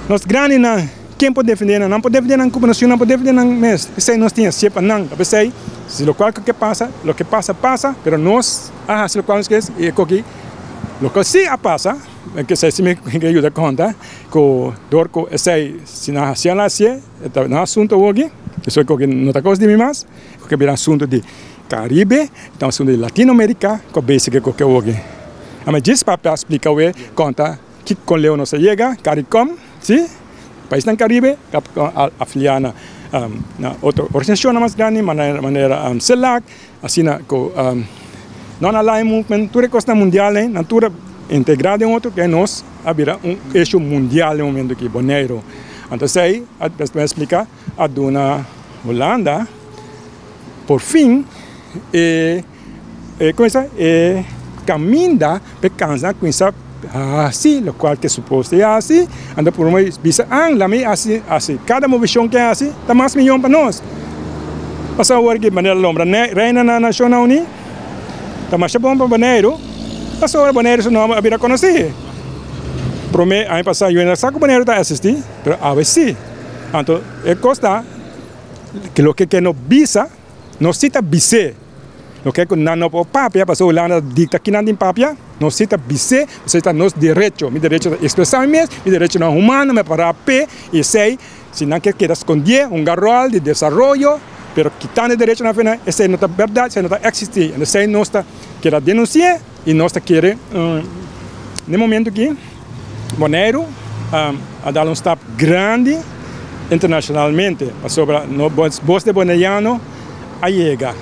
Nos grandinan, ken por defendé nan? Nan por defendé nan ku nos yunan por defendé nan mes. P'esei nos tin hasié pa nan. Ta p'esei, si lokual ku ke pasa, loke pasa, pasa, pero nos a hasi lokual nos ke i e koki lokual si a pasa, esei si mi ke yuda konta, ku dor ku esei si nan hasié nan hasié, e ta nan asuntu awoki, esei koki no ta kos di mi mas, koki a bira asuntu di Caribe, e ta un asuntu di Latinoamerica ku a besi ke koki awoki. Ami djis papia a splika awe konta. Ki kon leu nos a yega? Caricom, si, paisnan Caribe ta afiliá na otro organisashonnan mas grandi manera CELAC, asina ku Non-Aligned Movement, tur e kosnan mundial ei, nan tur a integrá den otro ke nos a bira un issue mundial den momento aki, Boneiru. Anto esei, mi a splika, a duna Hulanda por fin e. E kuminsa e kaminda pa e kansa kuminsa hasi lokual ke supos di hasi, anto por un bisa an lami hasi hasi kada movishon ke hasi ta mas miyon pa nos. Pasobra awor ki manera lombra reina na Nashonnan Uní ta masha bon pa Boneiru pasobra Boneiru su nomber a bira konosí. Prome aña pasá yu no sa ku Boneiru ta eksistí pero awe sí. Anto e kos ta loke ke no bisa. Nos si ta bis'é loke ku nan no por papia pasobra Hulanda ta dikta kinan tin papia, nos si ta bis'é pasobra ta nos derecho, mi derecho ta ekspresá mi mes, mi derechonan humano mi a pará p'e i esei si nan ke keda skondié hunga ròl di desaroyo pero kitando e derechonan afe nan esei no ta bèrdat, esei no ta eksistí, esei nos ta keda denunsi'é i nos ta kere den momento aki Boneiru a dal un stap grandi internacionalmente pasobra bos de Boneiano a yega.